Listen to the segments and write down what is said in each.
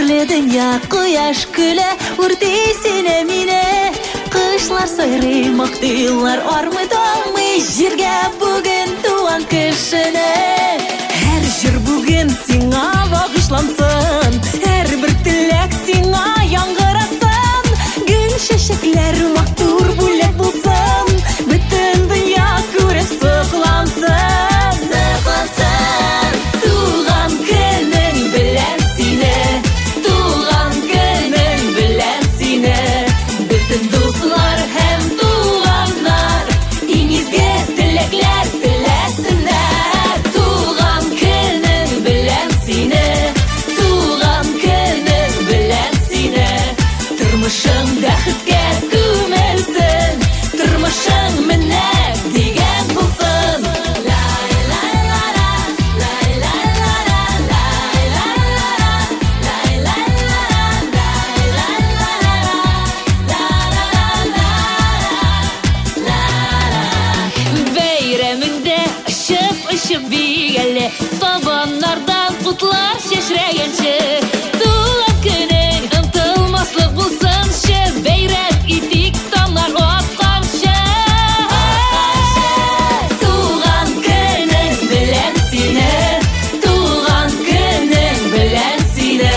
Нурлы дөнья, кояш көлә, үрти сине мине. Кышлар сайрый, мактыйлар, армый талмый җиргә бүген туган кешене. Һәр җыр бүген сиңа багышлансын, һәрбер теләк сиңа яңгырасын. Гөл чәчәкләр матур бүләк булсын, бөтен дөнья күреп соклансын. Соклансын. Туган көнең белән сине, туган көнең белән сине. Бөтен дуслар һәм туганнар иң изге теләкләр теләсеннәр. Туган көнең белән сине, туган көнең белән сине. Тормышың бәхеткә күмелсен, тормышың менә дигән булсын. Бәйрәмеңдә очып-очып бигәле, табаннардан утлар чәчрәгәнче. Туган көнең онытылмаслык булсынчы, бәйрәм итик таңнар атканчы. Туган көнең белән сине, туган көнең белән сине.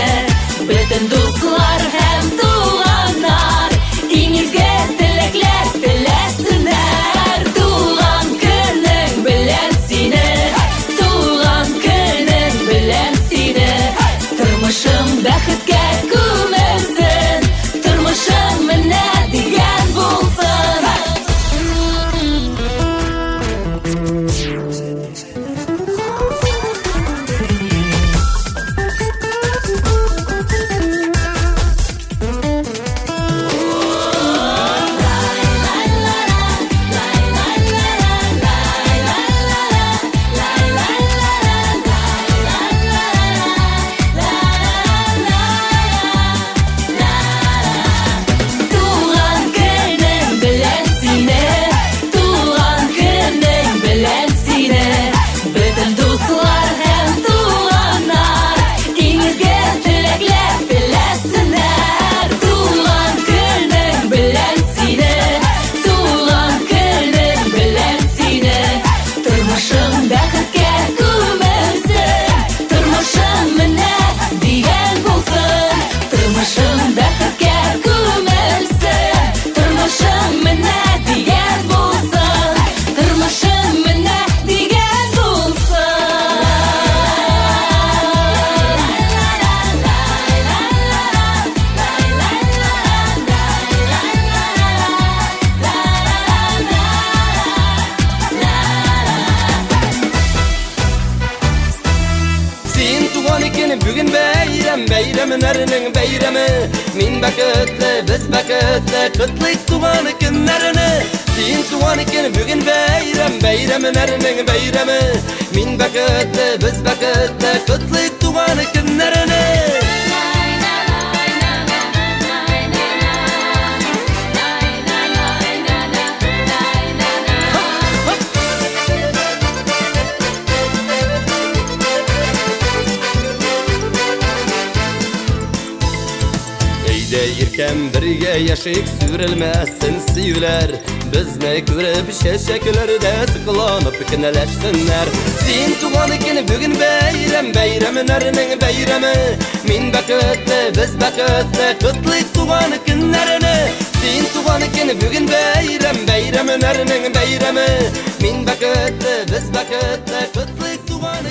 Бөтен дуслар һәм туганнар иң изге теләкләр теләсеннәр. Туган көнең белән сине, туган көнең белән сине. Тормышың бәхеткә күмелсен, тормышың менә дигән булсын. Туган көнең белән сине, туган көнең белән сине. Бөтен дуслар һәм туганнар иң изге теләкләр теләсеннәр. Туган көнең белән сине, туган көнең белән сине. Тормышың бәхеткә күмелсен, тормышың менә дигән булсын. Тормышың бәхеткә күмелсен, тормышың менә дигән булсын. Тормышың менә дигән булсын. Син туган икән бүген бәйрәм, бәйрәмнәрнең бәйрәме. Мин бәхетле, без бәхетле, котлыйк туган көннәрне. Син туган икән бүген бәйрәм, бәйрәмнәрнең бәйрәме. Мин бәхетле, без бәхетле, котлыйк туган көннәрне. Әйдә иркәм бергә яшик, сүрелмәсен сөюләр. Безне күреп чәчәкләр дә сокланып кенәләшсеннәр. Син туган икән бүген бәйрәм, бәйрәмнәрнең бәйрәме. Мин бәхетле, без бәхетле, котлыйк туган көннәрне. Син туган икән бүген бәйрәм, бәйрәмнәрнең бәйрәме. Мин бәхетле, без бәхетле, котлыйк туган.